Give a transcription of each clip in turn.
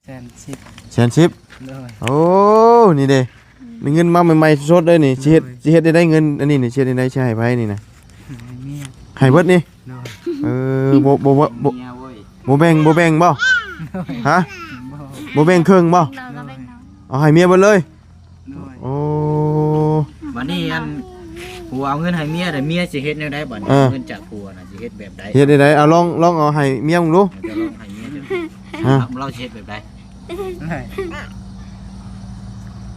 ແສນສິບ ແສນສິບ ໂດຍ ໂອ້ ນີ້ເດ້ ໄດ້ເງິນມາໃໝ່ໆ ສົດໆ ເລີຍນີ້ ຊິເຮັດ ໂດຍ ຊິເຮັດໄດ້ເງິນອັນນີ້ນີ້ ຊິເຮັດໄດ້ ຊິໃຫ້ໃຜນີ້ນະ? ໃຫ້ເມຍ ໃຫ້ເບິດນີ້ ໂດຍ ເອີ ບໍ່ ບໍ່ ບໍ່ ບໍ່ ເມຍເວີຍ ບໍ່ແບ່ງ ບໍ່ແບ່ງບໍ່? ໂດຍ ຮະ ບໍ່ ບໍ່ແບ່ງເຄິ່ງບໍ່? ໂດຍ ເອົາໃຫ້ເມຍເບິດເລີຍ ໂດຍ ໂອ້ ບັດນີ້ອັນ ຜົວເອົາເງິນໃຫ້ເມຍ ແລ້ວເມຍຊິເຮັດແນວໃດບັດນີ້? ເອີ ເງິນຈາກຜົວນະ ຊິເຮັດແບບໃດ? ເຮັດແນວໃດ? ເອົາ ລອງ ລອງເອົາໃຫ້ເມຍເບິ່ງດູ ເຈົ້າລອງໃຫ້ເມຍເຈົ້າ ຮະ ລາວຊິເຮັດແບບໃດ?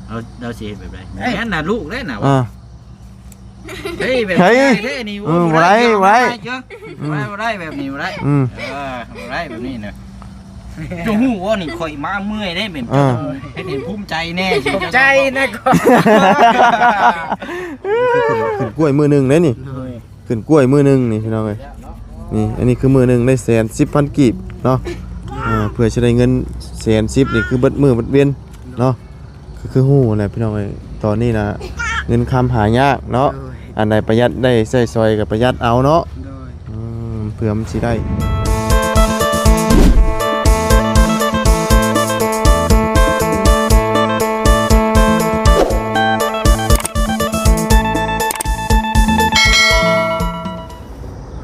ລາວ ລາວຊິເຮັດແບບໃດ? ເອີ ແມ່ນນະ ລູກເດ້ນະ ອ່າ ເຮີ້ຍ ແບບໃດແທ້ນີ້? ເອີ ໂອ້ ບໍ່ໄດ້ ບໍ່ໄດ້ ບໍ່ໄດ້ ບໍ່ໄດ້ ບໍ່ໄດ້ ແບບນີ້ບໍ່ໄດ້ ອືມ ເອີ ບໍ່ໄດ້ແບບນີ້ນະ. ເຈົ້າຮູ້ບໍ່ນີ້ ຂ້ອຍມາເມື່ອຍເດ້ ແມ່ນ ເອີ ເຮັດໃຫ້ພູມໃຈແດ່ ຂອບໃຈນະ ຂຶ້ນ ຂຶ້ນກ້ວຍມື້ໜຶ່ງເດ້ນີ້ ໂດຍ ຂຶ້ນກ້ວຍມື້ໜຶ່ງນີ້ພີ່ນ້ອງເອີຍ ນີ້ ອັນນີ້ຄືມື້ໜຶ່ງໄດ້ແສນສິບພັນກີບເນາະ ອ່າ ເພື່ອຊິໄດ້ເງິນແສນສິບນີ້ ຄືເບິດມື້ເບິດເວັນເນາະ ຄື ຄືຮູ້ແຫຼະພີ່ນ້ອງເອີຍ ຕອນນີ້ນະເງິນຄຳຫາຍາກເນາະ ໂດຍ ອັນໃດປະຢັດໄດ້ໃຊ້ສອຍກໍປະຢັດເອົາເນາະ ໂດຍ ອືມ ເພື່ອມັນຊິໄດ້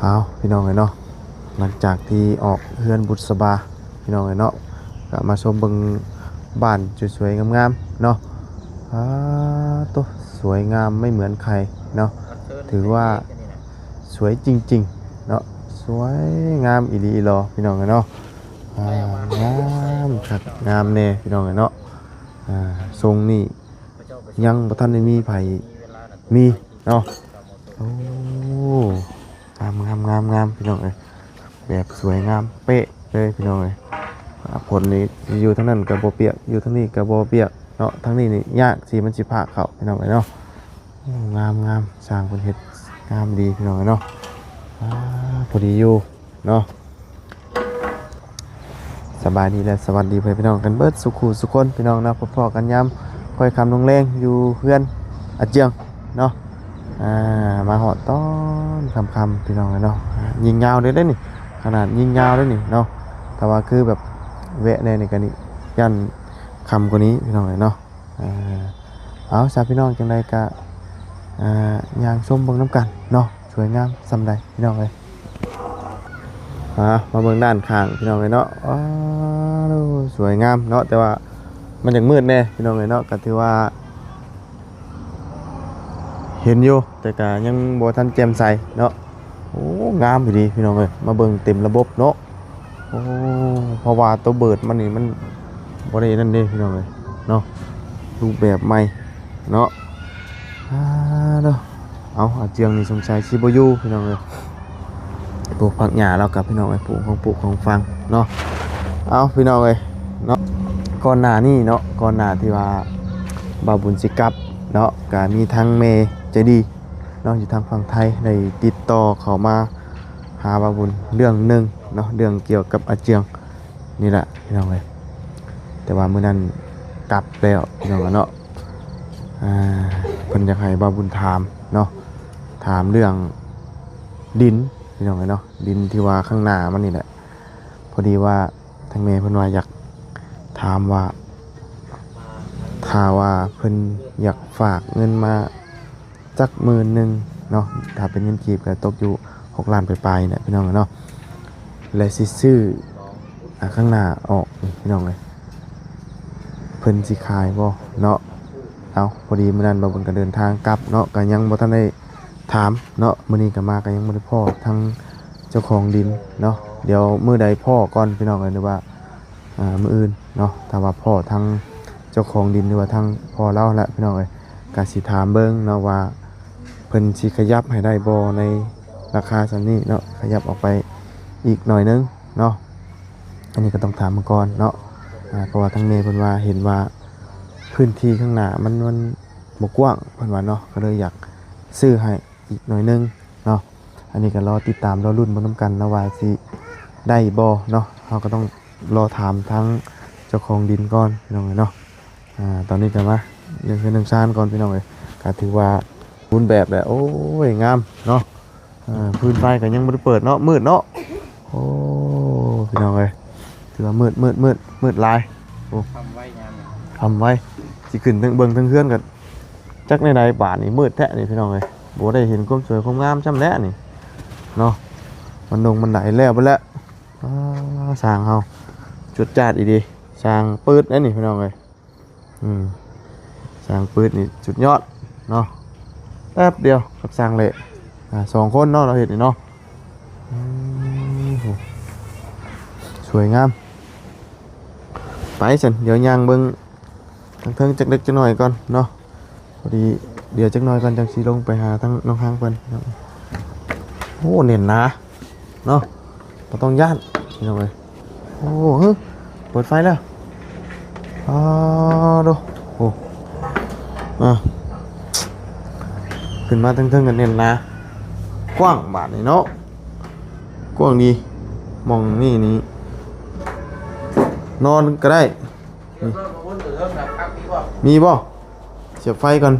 ເອົາ ພີ່ນ້ອງເອີຍເນາະ ຫຼັງຈາກທີ່ອອກເຮືອນບຸດສະບາ ພີ່ນ້ອງເອີຍເນາະ ກະມາຊົມເບິ່ງບ້ານສວຍໆ ງາມໆ ເນາະ ອາໂຕ ສວຍງາມໄມ່ເໝືອນໃຄເນາະ ຖືວ່າສວຍຈິງໆ ເນາະ ສວຍງາມອີ່ຫຼີອີ່ຫຼໍ ພີ່ນ້ອງເອີຍເນາະ ອາ ງາມຄັກງາມແນ່ ພີ່ນ້ອງເອີຍເນາະ ອາ ຊົງນີ້ຍັງບໍ່ທັນໄດ້ມີໃຜມີເນາະ ໂອ້ ງາມໆໆໆ ພີ່ນ້ອງເອີຍ ແບບສວຍງາມເປະເລີຍພີ່ນ້ອງເອີຍ ອາ ຝົນນີ້ຢູ່ທາງນັ້ນກໍບໍ່ປຽກ ຢູ່ທາງນີ້ກໍບໍ່ປຽກເນາະ ທາງນີ້ນີ້ຍາກທີ່ມັນຊິພາກເຂົ້າພີ່ນ້ອງເອີຍເນາະ ໂອ້ ງາມໆ ຊ່າງເພິ່ນເຮັດງາມດີພີ່ນ້ອງເອີຍເນາະ ອາ ພໍດີຢູ່ເນາະ. ສະບາຍດີ ແລະ ສະຫວັດດີພໍ່ແມ່ພີ່ນ້ອງກັນເບິດສູ່ຄູ່ສູ່ຄົນພີ່ນ້ອງເນາະ ພົບພໍ້ກັນຍາມຄ່ອຍຄ່ຳລົງແລງຢູ່ເຮືອນອາເຈືອງເນາະ ອ່າ ມາຮອດຕອນຄ່ຳໆ ພີ່ນ້ອງເອີຍເນາະ ຍິງຍາວເດ້ ເດ້ນີ້ ຂະໜາດຍິງຍາວເດ້ນີ້ເນາະ ແຕ່ວ່າຄືແບບແວະແດ່ນີ້ກໍນີ້ ຢ້ານຄ່ຳກວ່ານີ້ພີ່ນ້ອງເອີຍເນາະ ອ່າ ເອົາຊະພີ່ນ້ອງ ຈັ່ງໃດກະ ອ່າ ຍ່າງຊົມເບິ່ງນຳກັນເນາະ ສວຍງາມສ່ຳໃດພີ່ນ້ອງເອີຍ ອ່າ ມາເບິ່ງດ້ານຂ້າງພີ່ນ້ອງເອີຍເນາະ ວ້າວ ສວຍງາມເນາະ ແຕ່ວ່າມັນຍັງມືດແດ່ພີ່ນ້ອງເອີຍເນາະ ກະຖືວ່າເຫັນຢູ່ ແຕ່ກະຍັງບໍ່ທັນແຈ່ມໃສເນາະ ໂອ້ ງາມອີ່ຫຼີພີ່ນ້ອງເອີຍ ມາເບິ່ງເຕັມລະບົບເນາະ ໂອ້ ເພາະວ່າໂຕເບີດມັນນີ້ມັນບໍ່ໄດ້ນັ້ນເດ້ພີ່ນ້ອງເອີຍເນາະ ຮູບແບບໃໝ່ເນາະ ອາ ເນາະ ເອົາ ອາເຈືອງນີ້ສົງໄສຊິບໍ່ຢູ່ພີ່ນ້ອງເອີຍ ປູກຜັກຫຍ້າລາວກັບພີ່ນ້ອງເອີຍ ປູກຂອງປູກຂອງຝັງເນາະ ເອົາ ພີ່ນ້ອງເອີຍເນາະ ກ່ອນໜ້ານີ້ເນາະ ກ່ອນໜ້າທີ່ວ່າບ່າວບຸນຊິກັບເນາະ ກະມີທາງແມ່ໃຈດີ ເນາະ ຢູ່ທາງຝັ່ງໄທໄດ້ຕິດຕໍ່ເຂົ້າມາຫາບ່າວບຸນເລື່ອງໜຶ່ງເນາະ ເລື່ອງກ່ຽວກັບອາເຈືອງນີ້ແຫຼະພີ່ນ້ອງເອີຍ ແຕ່ວ່າມື້ນັ້ນກັບແລ້ວພີ່ນ້ອງເນາະ ອ່າ ເພິ່ນຢາກໃຫ້ບ່າວບຸນຖາມເນາະ ຖາມເລື່ອງດິນພີ່ນ້ອງເອີຍເນາະ ດິນທີ່ວ່າຂ້າງໜ້າມັນນີ້ແຫຼະ ພໍດີວ່າ ທາງແມ່ເພິ່ນວ່າຢາກຖາມວ່າ ຖ້າວ່າເພິ່ນຢາກຝາກເງິນມາຈັກໝື່ນໜຶ່ງເນາະ ຖ້າເປັນເງິນກີບກໍຕົກຢູ່ຫົກລ້ານປາຍໆ ນີ້ແຫຼະພີ່ນ້ອງເນາະ ແລະ ຊິຊື້ ອາ ຂ້າງໜ້າອອກນີ້ພີ່ນ້ອງເອີຍ ເພິ່ນຊິຂາຍບໍ່ເນາະ ເອົາ ພໍດີມື້ນັ້ນບ່າວບຸນກໍເດີນທາງກັບເນາະ ກໍຍັງບໍ່ທັນໄດ້ ຖາມເນາະ ມື້ນີ້ກໍມາກໍຍັງບໍ່ໄດ້ພໍ້ທາງເຈົ້າຂອງດິນເນາະ ດຽວມື້ໃດພໍ້ກ່ອນພີ່ນ້ອງເອີຍ ຫຼືວ່າ ອ່າ ມື້ອື່ນເນາະ ຖ້າວ່າພໍ້ທາງເຈົ້າຂອງດິນ ຫຼືວ່າທາງພໍ່ລາວແຫຼະພີ່ນ້ອງເອີຍ ກໍຊິຖາມເບິ່ງເນາະວ່າ ເພິ່ນຊິຂະຫຍັບໃຫ້ໄດ້ບໍ່ໃນລາຄາສ່ຳນີ້ເນາະ ຂະຫຍັບອອກໄປອີກໜ້ອຍໜຶ່ງເນາະ ອັນນີ້ກໍຕ້ອງຖາມເບິ່ງກ່ອນເນາະ ອ່າ ເພາະວ່າທາງແມ່ເພິ່ນວ່າເຫັນວ່າພື້ນທີ່ຂ້າງໜ້າມັນ ມັນ ບໍ່ກວ້າງເພິ່ນວ່າເນາະ ກໍເລີຍຢາກຊື້ໃຫ້ອີກໜ້ອຍໜຶ່ງເນາະ ອັນນີ້ກໍລໍຕິດຕາມລໍລຸ້ນເບິ່ງນຳກັນເນາະວ່າຊິໄດ້ບໍ່ເນາະ ເຮົາກໍຕ້ອງລໍຖາມທາງເຈົ້າຂອງດິນກ່ອນພີ່ນ້ອງເອີຍເນາະ ອ່າ ຕອນນີ້ກໍມາເລື່ອງເຮືອນເລື່ອງຊານກ່ອນພີ່ນ້ອງເອີຍ ກໍຖືວ່າສົມບູນແບບແຫຼະ ໂອ້ຍ ງາມເນາະ ເອີ ຟືນໄຟກໍຍັງບໍ່ໄດ້ເປີດເນາະ ມືດເນາະ ໂອ້ ພີ່ນ້ອງເອີຍ ຖືວ່າມືດ ມືດ ມືດ ມືດຫຼາຍ ໂອ້ ຄ່ຳໄວຍາມນີ້ ຄ່ຳໄວ ຊິຂຶ້ນເທິງ ເບິ່ງເທິງເຮືອນກໍຈັກແນວໃດບາດນີ້ ມືດແທ້ນີ້ພີ່ນ້ອງເອີຍ ບໍ່ໄດ້ເຫັນຄວາມສວຍຄວາມງາມຊ້ຳແຫຼະນີ້ເນາະ. ບັນດົງບັນໄດແລ້ວເບິດແລ້ວ. ອາ ຊ່າງເຮົາຈວດຈາດອີ່ຫຼີ ຊ່າງປືດໄດ໋ນີ້ພີ່ນ້ອງເອີຍ. ອືມ ຊ່າງປືດນີ້ສຸດຍອດເນາະ ແປັບດຽວກັບຊ່າງເລະ ອາ ສອງຄົນເນາະ ລາວເຮັດນີ້ເນາະ. ອືມ ໂຫ ສວຍງາມ. ໄປຊັ້ນ ດຽວຍ່າງເບິ່ງທາງເທິງຈັກເລັກຈັກໜ້ອຍກ່ອນເນາະ ພໍດີ ດຽວຈັກໜ້ອຍກ່ອນ ຈັ່ງຊິລົງໄປຫາທາງນ້ອງຮັງເພິ່ນ. ໂອ້ ແໜ້ນໜາເນາະ ບໍ່ຕ້ອງຢ້ານພີ່ນ້ອງເອີຍ. ໂອ້ ເອີ ເປີດໄຟແລ້ວ ອາ ໂດ ໂອ້ ອາ ຂຶ້ນມາເທິງໆ ກໍແໜ້ນໜາ ກວ້າງບາດນີ້ເນາະ ກວ້າງດີ. ໝ່ອງນີ້ນີ້ ນອນກໍໄດ້ນີ້ ມີບໍ່? ສຽບໄຟກ່ອນ.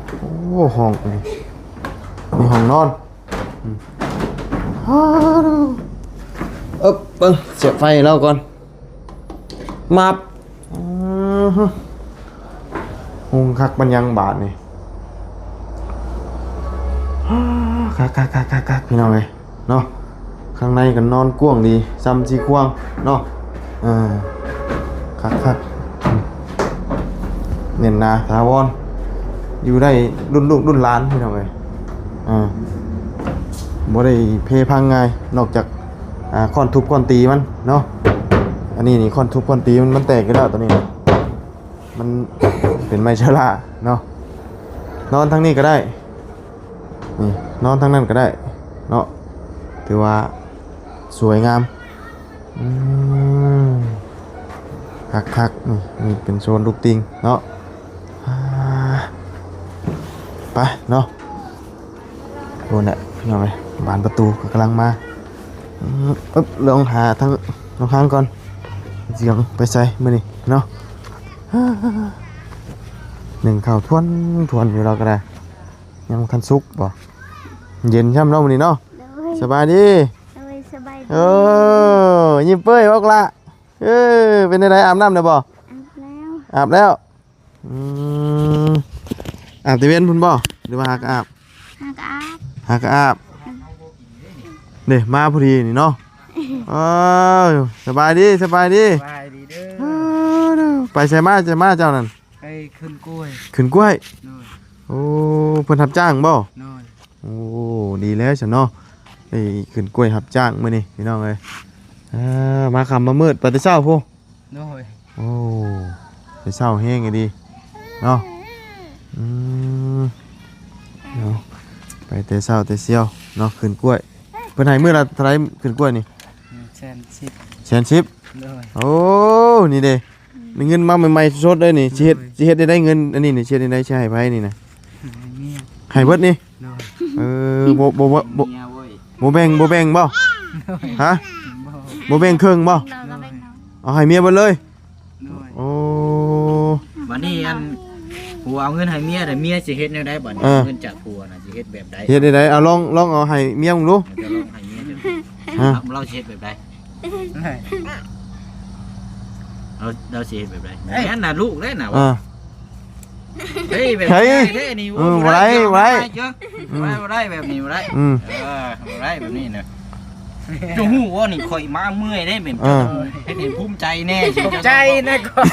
ໂອ້ ຫ້ອງນີ້ ນີ້ຫ້ອງນອນ. ອືມ ເອີບ ເບິ່ງ ສຽບໄຟໃຫ້ລາວກ່ອນ ມັບ. ອືຮຶ ຮຸ່ງຄັກປານຫຍັງບາດນີ້. ຄັກໆໆໆໆ ພີ່ນ້ອງເອີຍ ເນາະ. ຂ້າງໃນກໍນອນກວ້າງດີ ຊ່ຳສີ່ຂວາງເນາະ. ເອີ ຄັກໆ ອືມ ແໜ້ນໜາຖາວອນ ຢູ່ໄດ້ລຸ້ນລູກລຸ້ນຫຼານ ພີ່ນ້ອງເອີຍ. ເອີ ບໍ່ໄດ້ເພພັງງ່າຍ ນອກຈາກ ອ່າ ຄ້ອນທຸບຄ້ອນຕີມັນເນາະ. ອັນນີ້ນີ້ຄ້ອນທຸບຄ້ອນຕີມັນ ມັນແຕກຢູ່ແລ້ວ ຕົວນີ້ ມັນເປັນໄມ້ເຊື້ອລາເນາະ. ນອນທາງນີ້ກໍໄດ້ ນີ້ ນອນທາງນັ້ນກໍໄດ້ເນາະ ຖືວ່າສວຍງາມ. ອືມ ຄັກໆ ນີ້ ນີ້ເປັນໂຊນລູກຕິ່ງເນາະ. ອ່າ ໄປເນາະ ໂອ້ ນະ ພີ່ນ້ອງເອີຍ ບານປະຕູກໍກຳລັງມາ. ອືມ ອຶບ ລອງຫາທາງ ລອງທາງກ່ອນ ຊິໄປໃສມື້ນີ້ເນາະ. ໜຶ້ງເຂົ້າທວນໆ ຢູ່ລາວກໍໄດ້ ຍັງບໍ່ທັນສຸກບໍ? ເຢັນຊ່ຳເນາະມື້ນີ້ເນາະ. ໂດຍ ສະບາຍດີ. ໂດຍ ສະບາຍດີ. ເອີ ຍິ້ມເປີ້ຍອອກລະ. ເອີ ເປັນຈັ່ງໃດ ອາບນ້ຳແລ້ວບໍ? ອາບແລ້ວ. ອາບແລ້ວ. ອືມ ອາບແຕ່ເວັນພຸ້ນບໍ ຫຼືວ່າຫາກະອາບ? ຫາກະອາບ. ຫາກະອາບ. ເດ້ ມາພໍດີນີ້ເນາະ. ເອີ ສະບາຍດີ ສະບາຍດີ. ສະບາຍດີເດີ. ເອີ ໄປໃສມາ ໃສມາເຈົ້ານັ້ນ? ໄປຂຶ້ນກ້ວຍ. ຂຶ້ນກ້ວຍ. ໂດຍ. ໂອ້ ເພິ່ນຮັບຈ້າງບໍ? ໂດຍ. ໂອ້ ດີແລ້ວຊັ້ນເນາະ ໄດ້ຂຶ້ນກ້ວຍຮັບຈ້າງມື້ນີ້ ພີ່ນ້ອງເອີຍ. ເອີ ມາຄ່ຳມາມືດ ໄປແຕ່ເຊົ້າພຸ້ນ. ໂດຍ. ໂອ້ ໄປເຊົ້າແຮງອີ່ຫຼີເນາະ. ອືມ ເນາະ ໄປແຕ່ເຊົ້າແຕ່ຊຽວເນາະ ຂຶ້ນກ້ວຍ. ເພິ່ນໃຫ້ມື້ລະເທົ່າໃດຂຶ້ນກ້ວຍນີ້? ແສນສິບ. ແສນສິບ. ໂດຍ. ໂອ້ ນີ້ເດ້ ໄດ້ເງິນມາໃໝ່ໆ ສົດໆ ເລີຍນີ້. ຊິເຮັດ ໂດຍ ຊິເຮັດໄດ້ເງິນອັນນີ້ນີ້ ຊິເຮັດໄດ້ ຊິໃຫ້ໃຜນີ້ນະ? ໃຫ້ເມຍ. ໃຫ້ເບິດນີ້? ໂດຍ. ເອີ ບໍ່ ບໍ່ ບໍ່ ບໍ່ ເມຍເວີຍ ບໍ່ແບ່ງ ບໍ່ແບ່ງບໍ? ໂດຍ. ຮະ? ບໍ່ ບໍ່ແບ່ງເຄິ່ງບໍ? ໂດຍ. ເອົາໃຫ້ເມຍເບິດເລີຍ? ໂດຍ. ໂອ້ ບາດນີ້ອັນ ຜົວເອົາເງິນໃຫ້ເມຍ ແລ້ວເມຍຊິເຮັດແນວໃດບາດນີ້? ເອີ ເງິນຈາກຜົວນະ ຊິເຮັດແບບໃດ? ເຮັດແນວໃດ? ເອົາ ລອງ ລອງເອົາໃຫ້ເມຍເບິ່ງດູ. ເຈົ້າລອງໃຫ້ເມຍເຈົ້າ ຮະ? ລາວຊິເຮັດແບບໃດ? ລາວ ລາວຊິເຮັດແບບໃດ? ແມ່ນນະ ລູກເດ້ນະ. ເອີ ເຮີ້ຍ ແບບນີ້ແທ້ນີ້. ເອີ ບໍ່ໄດ້ ບໍ່ໄດ້ ບໍ່ໄດ້ ບໍ່ໄດ້ ແບບນີ້ບໍ່ໄດ້. ອືມ ເອີ ບໍ່ໄດ້ແບບນີ້ນະ. ເຈົ້າຮູ້ບໍ່ນີ້ ຂ້ອຍມາເມື່ອຍເດ້ ແມ່ນ ເອີ ເຮັດໃຫ້ພູມໃຈແນ່. ຂອບໃຈນະ. ຂ້ອຍ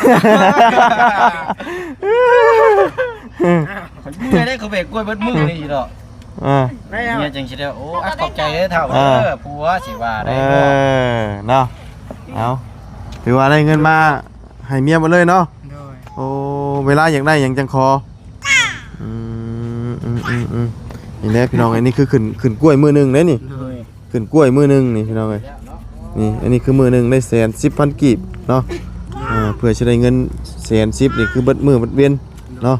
ເມື່ອຍເດ້ ຂ້ອຍແບກກ້ວຍເບິດມື້ນີ້ດອກ. ເອີ ເມຍຈັ່ງຊິໄດ້ ໂອ້ ຂອບໃຈເດີເຖົ້າເດີ ຜົວຊິວ່າໄດ້. ເອີ ເນາະ ເອົາ ຖືວ່າໄດ້ເງິນມາໃຫ້ເມຍໝົດເລີຍເນາະ. ໂດຍ. ໂອ້ ເວລາຢາກໄດ້ຫຍັງຈັ່ງຂໍ. ອືມ ອືມ ອືມ ອືມ ນີ້ແຫຼະພີ່ນ້ອງ ອັນນີ້ຄືຂຶ້ນ ຂຶ້ນກ້ວຍມື້ໜຶ່ງເດ້ນີ້. ໂດຍ. ຂຶ້ນກ້ວຍມື້ໜຶ່ງນີ້ພີ່ນ້ອງເອີຍ ນີ້ ອັນນີ້ຄືມື້ໜຶ່ງໄດ້ແສນສິບພັນກີບເນາະ. ອ່າ ເພື່ອຊິໄດ້ເງິນແສນສິບນີ້ ຄືເບິດມື້ເບິດເວັນເນາະ.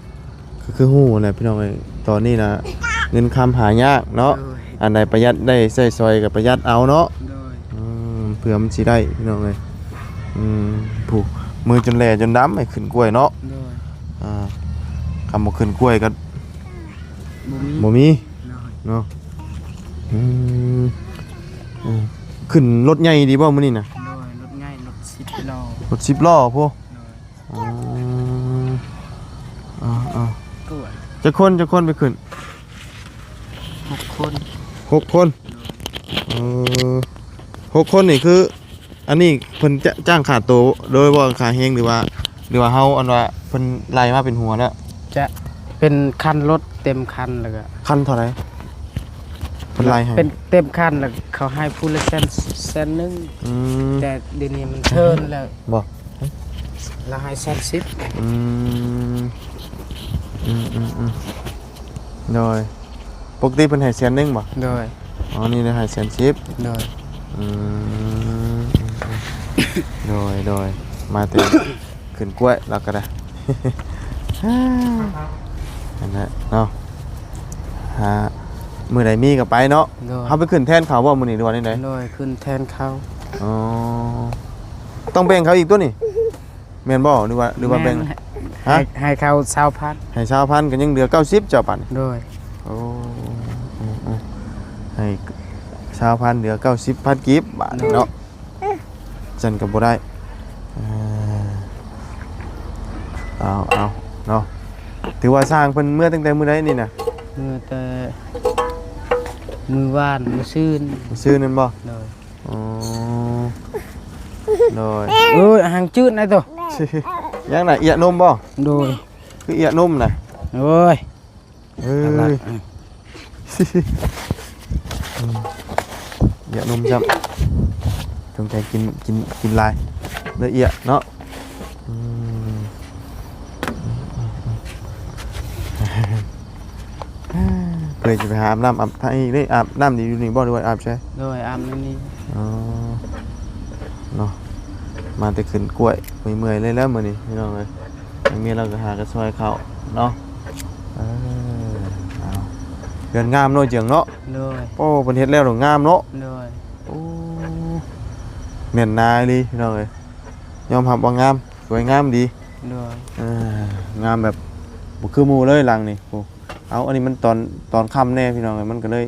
ກໍຄືຮູ້ແຫຼະພີ່ນ້ອງເອີຍ ຕອນນີ້ນະເງິນຄຳຫາຍາກເນາະ. ໂດຍ. ອັນໃດປະຢັດໄດ້ໃຊ້ສອຍກໍປະຢັດເອົາເນາະ. ໂດຍ. ອືມ ເພື່ອມັນຊິໄດ້ພີ່ນ້ອງເອີຍ. ອືມ ຜູ້ ມືຈົນແຫຼຈົນດຳໃຫ້ຂຶ້ນກ້ວຍເນາະ. ໂດຍ. ອ່າ ຄຳບໍ່ຂຶ້ນກ້ວຍກໍບໍ່ມີ ບໍ່ມີ. ໂດຍ. ເນາະ ອືມ ເອີ ຂຶ້ນລົດໃຫຍ່ດີບໍ່ມື້ນີ້ນະ? ໂດຍ ລົດໃຫຍ່ ລົດສິບລໍ້ ລົດສິບລໍ້ພຸ້ນ. ໂດຍ. ອໍ ອໍ ອໍ ຈັກຄົນ ຈັກຄົນໄປຂຶ້ນ? ຫົກຄົນ ຫົກຄົນ. ເອີ ຫົກຄົນນີ້ຄື ອັນນີ້ເພິ່ນຈະ ຈ້າງຄ່າໂຕໂດຍບໍ່ ຄ່າແຮງ ຫຼືວ່າ ຫຼືວ່າເຮົາ ອັນວ່າເພິ່ນໄລ່ມາເປັນຫົວແລ້ວ? ຈະເປັນຄັນລົດ ເຕັມຄັນແລ້ວກໍ ຄັນເທົ່າໃດ? ເພິ່ນໄລ່ໃຫ້ ເປັນເຕັມຄັນແລ້ວ ເຂົາໃຫ້ຜູ້ລະແສນ ແສນໜຶ່ງ. ອືມ ແຕ່ດຽວນີ້ມັນເທີນແລ້ວ. ບໍ່ ລາວໃຫ້ແສນສິບ. ອືມ ອືມໆໆ ໂດຍ ປົກກະຕິເພິ່ນໃຫ້ແສນໜຶ່ງບໍ່? ໂດຍ ອໍ ນີ້ໄດ້ໃຫ້ແສນສິບ. ໂດຍ ອືມ ໂດຍ ໂດຍ ມາແຕ່ ຂຶ້ນກ້ວຍລາວກໍໄດ້ ນັ້ນແຫຼະເນາະ. ຫາ ມື້ໃດມີກໍໄປເນາະ. ໂດຍ ເຮົາໄປຂຶ້ນແທນເຂົາບໍ່ມື້ນີ້ ຫຼືວ່າແນວໃດ? ໂດຍ ຂຶ້ນແທນເຂົາ. ອໍ ຕ້ອງແບ່ງເຂົາອີກຕົວນີ້ ແມ່ນບໍ່? ຫຼືວ່າ ຫຼືວ່າແບ່ງ? ແມ່ນ ຮະ? ໃຫ້ ໃຫ້ເຂົາຊາວພັນ. ໃຫ້ຊາວພັນ ກໍຍັງເຫຼືອເກົ້າສິບເຈົ້າປານນີ້. ໂດຍ ໂອ້ ໂອ້ ໂອ້ ໃຫ້ຊາວພັນ ເຫຼືອເກົ້າສິບພັນກີບບາດນີ້ເນາະ. ໂດຍ ຊັ້ນກໍບໍ່ໄດ້. ເອີ ເອົາ ເອົາເນາະ ຖືວ່າຊ່າງເພິ່ນເມືອຕັ້ງແຕ່ມື້ໃດນີ້ນະ? ເມືອແຕ່ມື້ວານ ມື້ຊືນ. ມື້ຊືນນັ້ນບໍ່? ໂດຍ ອໍ ໂດຍ ເອີຍ ຫາງຈືດນະໂຕ. ຍັງນະ ເອຍະນົມບໍ່? ໂດຍ ຄືເອຍະນົມນະ. ໂອ້ຍ ເອີຍ ອືມ ເອຍະນົມຊ້ຳ ຈົງໃຈກິນ ກິນ ກິນຫຼາຍ ລະອຽດເນາະ. ອືມ ເພື່ອຈະໄປຫາອາບນ້ຳອາບທ່າອີກເດ້. ອາບນ້ຳນີ້ຢູ່ນີ້ບໍ່ ຫຼືວ່າອາບໃສ? ໂດຍ ອາບໃນນີ້. ອໍ ເນາະ ມາແຕ່ຂຶ້ນກ້ວຍ ເມື່ອຍໆເລີຍແຫຼະມື້ນີ້ ພີ່ນ້ອງເອີຍ. ທາງເມຍລາວກໍຫາກະຊ່ອຍເຂົາເນາະ. ເອີ ເອົາ ເຮືອນງາມເນາະ ເຈີງເນາະ. ໂດຍ ໂອ້ ເພິ່ນເຮັດແລ້ວງາມເນາະ. ໂດຍ ໂອ້ ແມ່ນນາອີ່ຫຼີ ພີ່ນ້ອງເອີຍ ຍອມຮັບວ່າງາມ ສວຍງາມດີ. ໂດຍ ເອີ ງາມແບບບໍ່ຄືໝູ່ເລີຍຫຼັງນີ້. ໂອ້ ເອົາ ອັນນີ້ມັນຕອນ ຕອນຄ່ຳແດ່ ພີ່ນ້ອງເອີຍ ມັນກໍເລີຍ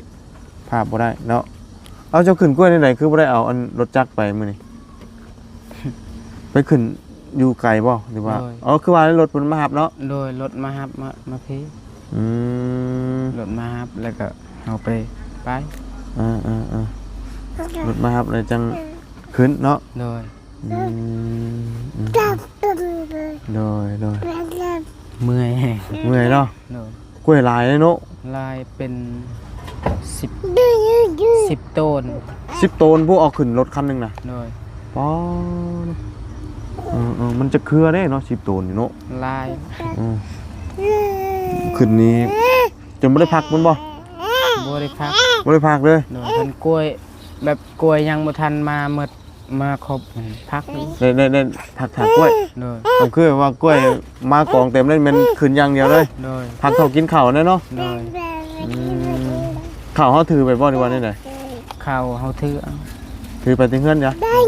ພາບບໍ່ໄດ້ເນາະ. ເອົາ ເຈົ້າຂຶ້ນກ້ວຍແນວໃດ ຄືບໍ່ໄດ້ເອົາອັນລົດຈັກໄປມື້ນີ້? ໄປຂຶ້ນຢູ່ໄກບໍ່ ຫຼືວ່າ? ໂດຍ ອໍ ຄືວ່າລົດເພິ່ນມາຮັບເນາະ. ໂດຍ ລົດມາຮັບ ມາ ມາພີ້. ອືມ ລົດມາຮັບ ແລ້ວກໍເຮົາໄປ ໄປ. ເອີໆ ລົດມາຮັບແລ້ວຈັ່ງຂຶ້ນເນາະ. ໂດຍ ອືມ ອືມ ໂດຍໆ ເມື່ອຍແຮງ ເມື່ອຍເນາະ. ໂດຍ ກ້ວຍຫຼາຍເນາະ. ຫຼາຍ ເປັນສິບ ສິບໂຕນ. ສິບໂຕນ ຜູ້ເອົາຂຶ້ນລົດຄັນໜຶ່ງນະ. ໂດຍ ປາດ ເອີໆ ມັນຈັກເຄືອເດ້ເນາະ ສິບໂຕນນີ້ເນາະ. ຫຼາຍ ເອີ ຂຶ້ນນີ້ຈົນບໍ່ໄດ້ພັກແມ່ນບໍ່? ບໍ່ໄດ້ພັກ ບໍ່ໄດ້ພັກເລີຍ. ໂດຍ ຄັນກ້ວຍ ແບບກ້ວຍຍັງບໍ່ທັນມາໝົດ ມາຄົບ ພັກ ໄດ້ ໄດ້ ໄດ້ພັກຖາກ້ວຍ. ໂດຍ ກໍຄືວ່າກ້ວຍມາກອງເຕັມເລີຍ ແມ່ນຂຶ້ນຢ່າງດຽວເລີຍ. ໂດຍ ພັກເຂົ້າກິນເຂົ້າແນ່ເນາະ. ໂດຍ ອືມ ເຂົ້າເຮົາຖືໄປບໍ່ ຫຼືວ່າແນວໃດ? ເຂົ້າເຮົາຖືເອົາ ຖືໄປແຕ່ເຮືອນຈ້ະ. ອໍ ອໍ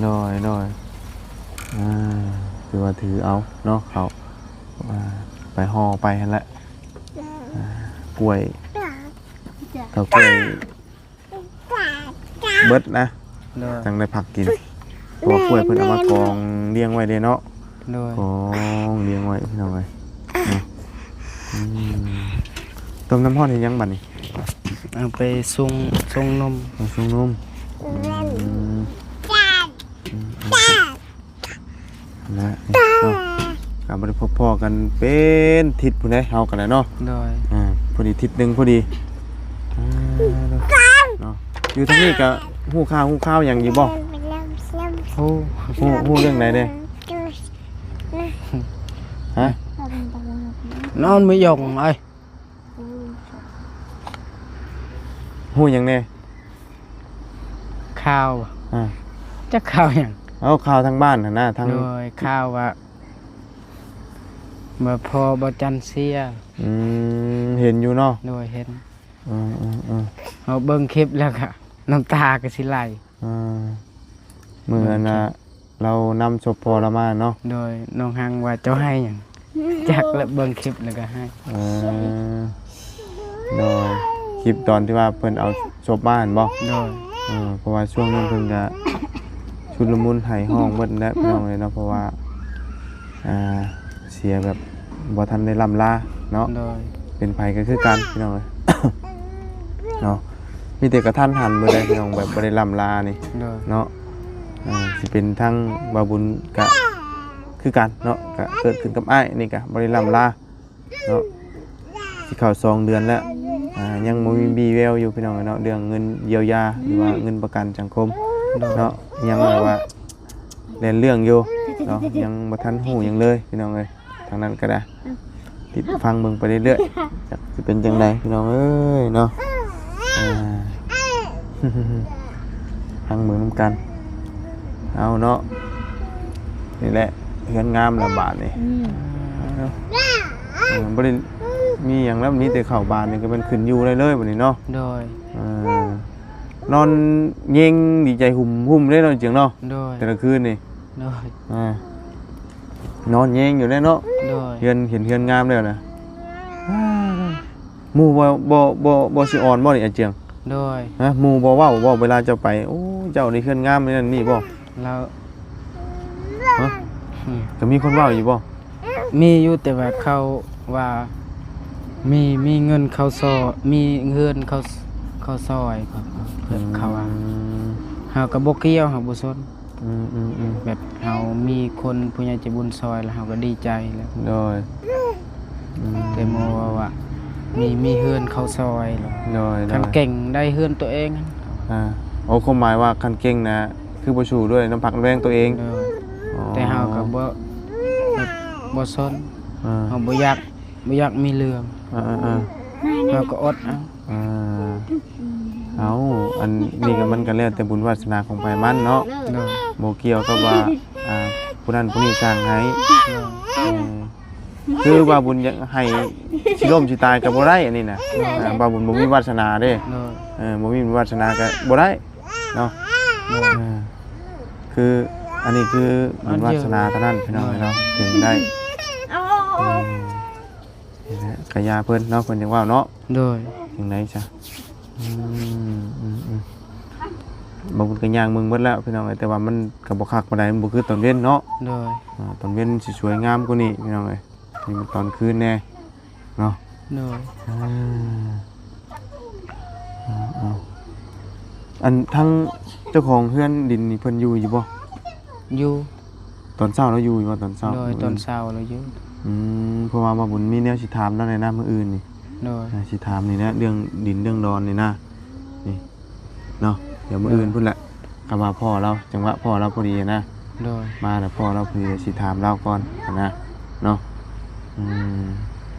ອໍ ໂດຍ ໂດຍ ອ່າ ຖືວ່າຖືເອົາເນາະ ເຂົ້າ ອ່າ ໄປຫໍ່ໄປຫັ້ນແຫຼະ. ອ່າ ກ້ວຍ ເຂົ້າກ້ວຍ ເບິດນະ. ໂດຍ ຈັ່ງໄດ້ພັກກິນ ເພາະວ່າກ້ວຍເພິ່ນເອົາມາກອງລຽງໄວ້ເດ້ເນາະ. ໂດຍ ກອງລຽງໄວ້ ພີ່ນ້ອງເອີຍເນາະ. ອືມ ຕົ້ມນ້ຳຮ້ອນເຮັດຫຍັງບັດນີ້? ເອົາໄປຊົງ ຊົງນົມ ເອົາຊົງນົມ. ອືມ ອືມ ອືມ ນະ ເນາະ ກໍບໍ່ໄດ້ພົບພໍ້ກັນເປັນທິດພຸ້ນເດ້ ເຮົາກໍໄດ້ເນາະ. ໂດຍ ອ່າ ພໍດີທິດໜຶ່ງພໍດີ. ອ່າ ເນາະ ຢູ່ທາງນີ້ກໍຮູ້ຂ່າວ ຮູ້ຂ່າວຫຍັງຢູ່ບໍ່? ຮູ້ ຮູ້ ຮູ້ເລື່ອງໃດແດ່? ຮະ? ນອນບໍ່ຢອງເອີຍ. ຮູ້ຫຍັງແດ່? ຂ່າວ ອ່າ ຈັກຂ່າວຫຍັງ? ເອົາ ຂ່າວທາງບ້ານຫັ້ນນະ ທາງ ໂດຍ ຂ່າວວ່າ ວ່າພໍ່ບ່າວຈັນເສຍ. ອືມ ເຫັນຢູ່ເນາະ. ໂດຍ ເຫັນ. ເອີໆໆ ເຮົາເບິ່ງຄລິບແລ້ວກະນ້ຳຕາກໍຊິໄຫຼ. ອ່າ ມື້ນັ້ນນະ ເບິ່ງຄລິບ ລາວນຳສົບພໍ່ລາວມາເນາະ. ໂດຍ ນ້ອງຮັງວ່າເຈົ້າໄຫ້ຫຍັງ ຈັກ ແລ້ວເບິ່ງຄລິບແລ້ວກໍໄຫ້. ເອີ ໂດຍ ຄລິບຕອນທີ່ວ່າເພິ່ນເອົາສົບມາຫັ້ນບໍ່? ໂດຍ ເອີ ເພາະວ່າຊ່ວງນັ້ນເພິ່ນກະ ຊຸນລະມຸນໄຫ້ຮ້ອງໝົດແຫຼະພີ່ນ້ອງເອີຍເນາະ ເພາະວ່າ ອ່າ ເສຍແບບບໍ່ທັນໄດ້ລ່ຳລາເນາະ ໂດຍ ເປັນໃຜກໍຄືກັນພີ່ນ້ອງເອີຍເນາະ ມີແຕ່ກະທັນຫັນເບິດເລີຍພີ່ນ້ອງ ແບບບໍ່ໄດ້ລ່ຳລານີ້ ໂດຍ ເນາະ ເອີ ຊິເປັນທາງບ່າວບຸນກະຄືກັນເນາະ ກະເກີດຂຶ້ນກັບອ້າຍນີ້ກະບໍ່ໄດ້ລ່ຳລາ ເນາະ ຊິເຂົ້າສອງເດືອນແລ້ວ ອ່າ ຍັງບໍ່ມີວີ່ແວວຢູ່ພີ່ນ້ອງເອີຍເນາະ ເລື່ອງເງິນຢຽວຢາ ຫຼືວ່າເງິນປະກັນສັງຄົມ ໂດຍ ເນາະ ຍັງແບບວ່າແລ່ນເລື່ອງຢູ່ເນາະ ຍັງບໍ່ທັນຮູ້ຫຍັງເລີຍພີ່ນ້ອງເອີຍ ທາງນັ້ນກໍໄດ້ ຕິດຟັງເບິ່ງໄປເລື້ອຍໆ ຈັກຊິເປັນຈັ່ງໃດພີ່ນ້ອງເອີຍເນາະ ອ່າ ຟັງເບິ່ງນຳກັນ ເອົາເນາະ ນີ້ແຫຼະ ເຮືອນງາມລະບາດນີ້ ອືມ ເອີ ບໍ່ໄດ້ມີຫຍັງແລ້ວ ມີແຕ່ເຂົ້າບາດນີ້ກໍແມ່ນຂຶ້ນຢູ່ໄດ້ເລີຍບັດນີ້ເນາະ ໂດຍ ເອີ ນອນເຍງດີໃຈຫຸ່ມໆເດ້ເນາະ ເຈີຍງເນາະ ໂດຍ ແຕ່ລະຄືນນີ້ ໂດຍ ອ່າ ນອນເຍງຢູ່ແລ້ວເນາະ ໂດຍ ເຮືອນ ເຫັນເຮືອນງາມແລ້ວນະ ໝູ່ບໍ່ ບໍ່ ບໍ່ ບໍ່ຊິອ່ອນບໍ່ນີ້ ອາຈຽງ? ໂດຍ ຮະ ໝູ່ບໍ່ເວົ້າບໍ່ ເວລາເຈົ້າໄປ ໂອ້ ເຈົ້ານີ້ເຮືອນງາມ ນັ້ນນີ້ບໍ່? ແລ້ວ ຮະ ອືມ ກໍມີຄົນເວົ້າຢູ່ບໍ່? ມີຢູ່ ແຕ່ວ່າເຂົາວ່າ ມີ ມີເງິນເຂົາຊອ ມີເຮືອນເຂົາ ເຂົາຊອຍ ເຂົາ ເຂົາວ່າ ອືມ ເຮົາກໍບໍ່ກ່ຽວ ເຮົາບໍ່ສົນ. ອືມໆໆ ແບບເຮົາມີຄົນຜູ້ໃຫຍ່ໃຈບຸນຊ່ອຍ ແລ້ວເຮົາກໍດີໃຈແລ້ວ ໂດຍ ອືມ ແຕ່ໝູ່ເວົ້າວ່າ ມີ ມີເຮືອນເຂົາຊ່ອຍ ໂດຍໆ ຄັນເກັ່ງໄດ້ເຮືອນຕົວເອງ ອ່າ ໂອ້ ຄວາມໝາຍວ່າຄັນເກັ່ງນະ ຄືບໍ່ສູ້ດ້ວຍນ້ຳພັກນ້ຳແຮງຕົວເອງ ໂດຍ ອໍ ແຕ່ເຮົາກໍບໍ່ ແບບບໍ່ສົນ ອ່າ ເຮົາບໍ່ຢາກ ບໍ່ຢາກມີເລື່ອງ ເອີໆໆ ເຮົາກໍອົດເອົາ ອ່າ ເອົາ ອັນນີ້ກໍມັນກໍແລ້ວແຕ່ບຸນວາສະໜາຂອງໃຜມັນເນາະ ໂດຍ ບໍ່ກ່ຽວກັບວ່າ ອ່າ ຜູ້ນັ້ນຜູ້ນີ້ສ້າງໃຫ້ ໂດຍ ເອີ ຄືວ່າບຸນຢາກໃຫ້ຊິລົ້ມຊິຕາຍກໍບໍ່ໄດ້ ອັນນີ້ນະ ໂດຍ ອ່າ ວ່າບຸນບໍ່ມີວາສະໜາເດ້ ໂດຍ ເອີ ບໍ່ມີບຸນວາສະໜາກໍບໍ່ໄດ້ເນາະ ໂດຍ ເອີ ຄື ອັນນີ້ຄືບຸນວາສະໜາເທົ່ານັ້ນ ພີ່ນ້ອງເນາະ ເຖິງໄດ້ ອືມ ນີ້ແຫຼະ ກະຢ່າເພິ່ນເນາະ ເພິ່ນຈັ່ງເວົ້າເນາະ ໂດຍ ຈັ່ງໃດຊະ ອືມ ອືມໆ ບາງຄົນກໍຍ່າງເບິ່ງເບິດແລ້ວ ພີ່ນ້ອງເອີຍ ແຕ່ວ່າມັນກໍບໍ່ຄັກປານໃດ ມັນບໍ່ຄືຕອນເວັນເນາະ ໂດຍ ອ່າ ຕອນເວັນຊິສວຍງາມກວ່ານີ້ ພີ່ນ້ອງເອີຍ ນີ້ມັນຕອນຄືນແດ່ເນາະ ໂດຍ ເອີ ເອົາໆ ອັນທາງເຈົ້າຂອງເຮືອນດິນນີ້ເພິ່ນຢູ່ຢູ່ບໍ່? ຢູ່ ຕອນເຊົ້າລາວຢູ່ຢູ່ບໍ່ຕອນເຊົ້າ? ໂດຍ ມື້ອື່ນ ຕອນເຊົ້າລາວຢູ່ ອືມ ເພາະວ່າບ່າວບຸນມີແນວຊິຖາມລາວແດ່ນະມື້ອື່ນນີ້ ໂດຍ ອ່າ ຊິຖາມນີ້ແຫຼະ ເລື່ອງດິນເລື່ອງດອນນີ້ນະ ນີ້ເນາະ ດຽວມື້ອື່ນ ໂດຍ ພຸ້ນແຫຼະ ຄຳວ່າພໍ້ລາວ ຈັງຫວະພໍ້ລາວພໍດີນະ ໂດຍ ມາແລ້ວພໍ້ລາວພໍດີ ຊິຖາມລາວກ່ອນຫັ້ນນະ ເນາະ ອືມ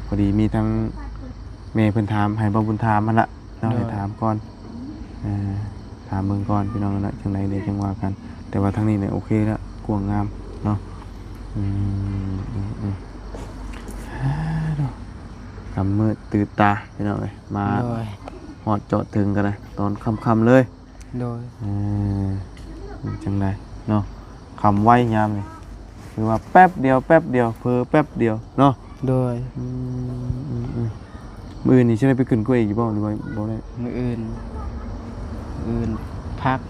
ພໍດີມີທັງແມ່ເພິ່ນຖາມ ໃຫ້ບ່າວບຸນຖາມຫັ້ນລະ ເນາະ ໂດຍ ໃຫ້ຖາມກ່ອນ ເອີ ຖາມເບິ່ງກ່ອນພີ່ນ້ອງເນາະ ຈັ່ງໃດເດຈັ່ງວ່າກັນ ແຕ່ວ່າທາງນີ້ນີ້ໂອເຄແລ້ວ ກວ້າງງາມເນາະ ອືມ ອືມ ອືມ ກຳມືດຕື່ນຕາພີ່ນ້ອງເອີຍ ມາ ໂດຍ ຮອດຈອດເຖິງກັນນະ ຕອນຄ່ຳໆເລີຍ ໂດຍ ເອີ ເປັນຈັ່ງໃດເນາະ ຄ່ຳໄວຍາມນີ້ ຄືວ່າແປັບດຽວ ແປັບດຽວ ເຜີແປັບດຽວເນາະ ໂດຍ ອືມ ອືມ ອືມ ມື້ອື່ນນີ້ຊິໄດ້ໄປຂຶ້ນກ້ວຍອີກຢູ່ບໍ່ ຫຼືວ່າບໍ່ໄດ້? ມື້ອື່ນ ມື້ອື່ນພັກ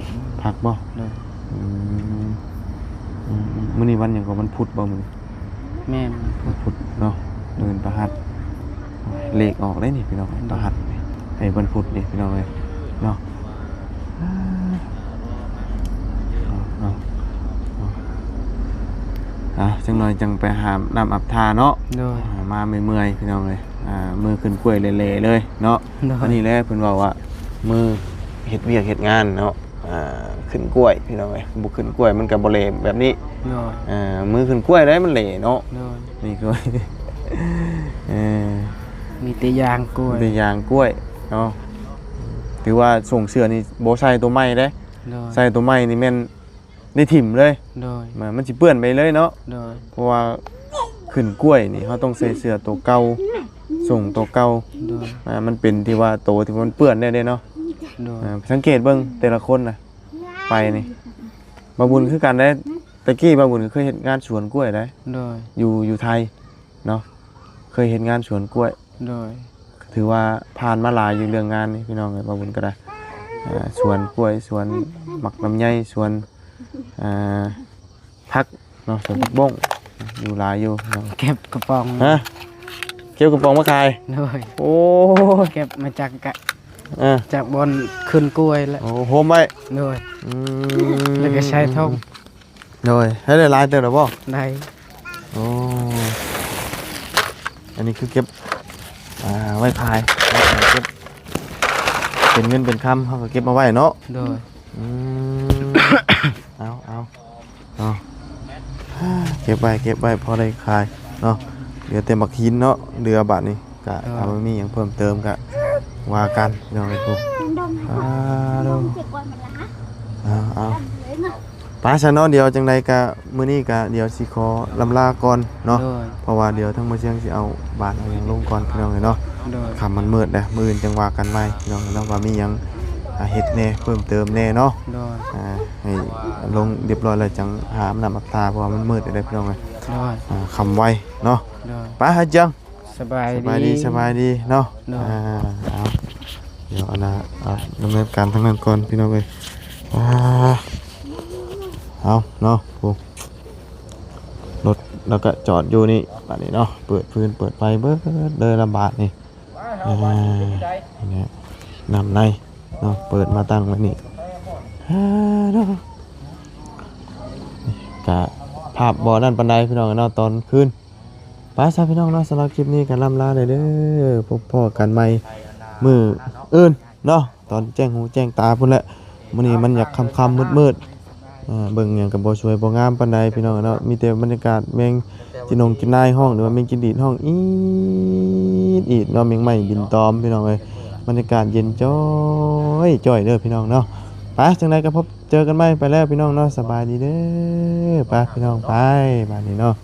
ພັກບໍ່? ໂດຍ ອືມ ອືມ ອືມ ມື້ນີ້ວັນຫຍັງກໍ ວັນພຸດບໍ່ມື້ນີ້? ແມ່ນ ວັນພຸດ ວັນພຸດເນາະ ມື້ອື່ນພະຫັດ ເລກອອກເດ້ນີ້ພີ່ນ້ອງ ພະຫັດນີ້ ໄອ້ວັນພຸດນີ້ພີ່ນ້ອງເອີຍເນາະ ເອົາ ເອົາ ເອົາ ຈັກໜ່ອຍຈັ່ງໄປຫາບນ້ຳອາບທ່າເນາະ ໂດຍ ອ່າ ມາເມື່ອຍໆ ພີ່ນ້ອງເອີຍ ອ່າ ມືຂຶ້ນກ້ວຍແຫຼໆເລີຍເນາະ ໂດຍ ອັນນີ້ແຫຼະເພິ່ນເວົ້າວ່າ ມືເຮັດວຽກເຮັດງານເນາະ ອ່າ ຂຶ້ນກ້ວຍ ພີ່ນ້ອງເອີຍ ບໍ່ຂຶ້ນກ້ວຍມັນກໍບໍ່ແຫຼແບບນີ້ ໂດຍ ອ່າ ມືຂຶ້ນກ້ວຍໄດ໋ມັນແຫຼເນາະ ໂດຍ ນີ້ຄື ເອີ ມີແຕ່ຢາງກ້ວຍ ມີແຕ່ຢາງກ້ວຍເນາະ ຖືວ່າສົ້ງເສື້ອນີ້ບໍ່ໃສ່ຕົວໃໝ່ເດ້ ໂດຍ ໃສ່ຕົວໃໝ່ນີ້ແມ່ນໄດ້ຖິ້ມເລີຍ ໂດຍ ມັນ ມັນຊິເປື້ອນໄປເລີຍເນາະ ໂດຍ ເພາະວ່າຂຶ້ນກ້ວຍນີ້ເຮົາຕ້ອງໃສ່ເສື້ອໂຕເກົ່າ ສົ້ງໂຕເກົ່າ ໂດຍ ອ່າ ມັນເປັນທີ່ວ່າໂຕທີ່ວ່າມັນເປື້ອນແດ່ເດ້ເນາະ ໂດຍ ອ່າ ສັງເກດເບິ່ງແຕ່ລະຄົນນະ ໄປນີ້ ບ່າວບຸນຄືກັນເດ້ ແຕ່ກີ້ບ່າວບຸນກໍເຄີຍເຮັດງານສວນກ້ວຍເດ້ ໂດຍ ຢູ່ ຢູ່ໄທເນາະ ເຄີຍເຮັດງານສວນກ້ວຍ ໂດຍ ຖືວ່າຜ່ານມາຫຼາຍຢູ່ເລື່ອງງານນີ້ ພີ່ນ້ອງເອີຍ ບ່າວບຸນກໍໄດ້ ອ່າ ສວນກ້ວຍ ສວນໝາກລຳໄຍ ສວນ ອ່າ ຜັກເນາະ ສວນຜັກບົ້ງ ຢູ່ຫຼາຍຢູ່ເນາະ. ເກັບກະປ໋ອງ ຮະ ເກັບກະປ໋ອງມາຂາຍ? ໂດຍ. ໂອ້ ເກັບມາຈາກກະ ເອີ ຈາກບ່ອນຂຶ້ນກ້ວຍແຫຼະ. ໂອ້ ໂຮມໄວ້. ໂດຍ. ອືມ ແລ້ວກໍໃສ່ຖົງ. ໂດຍ. ໃຫ້ໄດ້ຫຼາຍເຕີບແລ້ວບໍ່? ໄດ້. ໂອ້ ອັນນີ້ຄືເກັບ ອ່າ ໄວ້ຂາຍ ເກັບ ເປັນເງິນເປັນຄຳ ເຮົາກໍເກັບມາໄວ້ເນາະ. ໂດຍ. ອືມ ເອົາ ເອົາ ເອົາ ເກັບໄວ້ ເກັບໄວ້ ພໍໄດ້ຂາຍເນາະ. ເຫຼືອແຕ່ໝາກຫີນເນາະ ເຫຼືອບາດນີ້ກະ ໂດຍ ຖ້າວ່າມີຫຍັງເພີ່ມເຕີມກະວ່າກັນ ພີ່ນ້ອງເອີຍ. ອ່າ ໂດຍ. ເອົາ ເອົາ ໄປຊະເນາະ ດຽວຈັ່ງໃດກະ ມື້ນີ້ກະດຽວຊິຂໍລຳລາກ່ອນເນາະ. ໂດຍ. ເພາະວ່າດຽວທາງໝໍຊຽງຊິເອົາບາດເອົາຫຍັງລົງກ່ອນ ພີ່ນ້ອງເອີຍເນາະ. ໂດຍ. ຄ່ຳມັນມືດແລ້ວ ມື້ອື່ນຈັ່ງວ່າກັນໃໝ່ ພີ່ນ້ອງເອີຍເນາະ ວ່າມີຫຍັງ ອ່າ ເຮັດແດ່ ເພີ່ມເຕີມແດ່ເນາະ. ໂດຍ. ອ່າ ໃຫ້ລົງຮຽບຮ້ອຍແລ້ວຈັ່ງຫາອາບນ້ຳອາບທ່າ ເພາະວ່າມັນມືດແລ້ວເດ້ ພີ່ນ້ອງເອີຍ. ໂດຍ. ອ່າ ຄ່ຳໄວເນາະ. ໂດຍ. ໄປ ຫາເຈີງ. ສະບາຍ ສະບາຍດີ ດີ ສະບາຍດີເນາະ. ໂດຍ. ອ່າ ເອົາ ດຽວອັນນ່າ ເອົາດຳເນີນການທາງນັ້ນກ່ອນ ພີ່ນ້ອງເອີຍ. ອ່າ ເອົາເນາະ ໂອ້ ລົດລາວກະຈອດຢູ່ນີ້ ບາດນີ້ເນາະ ເປີດຟືນເປີດໄຟເບິດເລີຍລະບາດນີ້. ອ່າ ນີ້ ນ້ຳໃນເນາະ ເປີດມາຕັ້ງໄວ້ນີ້. ອ່າ ເນາະ ກະພາບບໍ່ນັ້ນປານໃດ ພີ່ນ້ອງເນາະ ຕອນຄືນ. ໄປຊະ ພີ່ນ້ອງເນາະ ສຳລັບຄລິບນີ້ກໍລ່ຳລາແດ່ເດີ ພົບພໍ້ກັນໃໝ່ມື້ອື່ນເນາະ ຕອນແຈ້ງຫູແຈ້ງຕາພຸ້ນແຫຼະ. ມື້ນີ້ມັນຢາກຄ່ຳໆມືດໆ ເບິ່ງຫຍັງກໍບໍ່ສວຍບໍ່ງາມປານໃດ ພີ່ນ້ອງເນາະ. ມີແຕ່ບັນຍາກາດແມງຈີນົງຈີນາຍຮ້ອງ ຫຼືວ່າແມງຈີນດີດຮ້ອງອີດໆເນາະ ແມງໄມ້ບິນຕອມ ພີ່ນ້ອງເອີຍ. ບັນຍາກາດເຢັນຈ້ອຍໆເດີ ພີ່ນ້ອງເນາະ. ໄປ ຈັ່ງໃດກໍພົບເຈີກັນໃໝ່ ໄປແລ້ວ ພີ່ນ້ອງເນາະ ສະບາຍດີເດີ. ໄປ ພີ່ນ້ອງ ໄປ ບາດນີ້ເນາະ.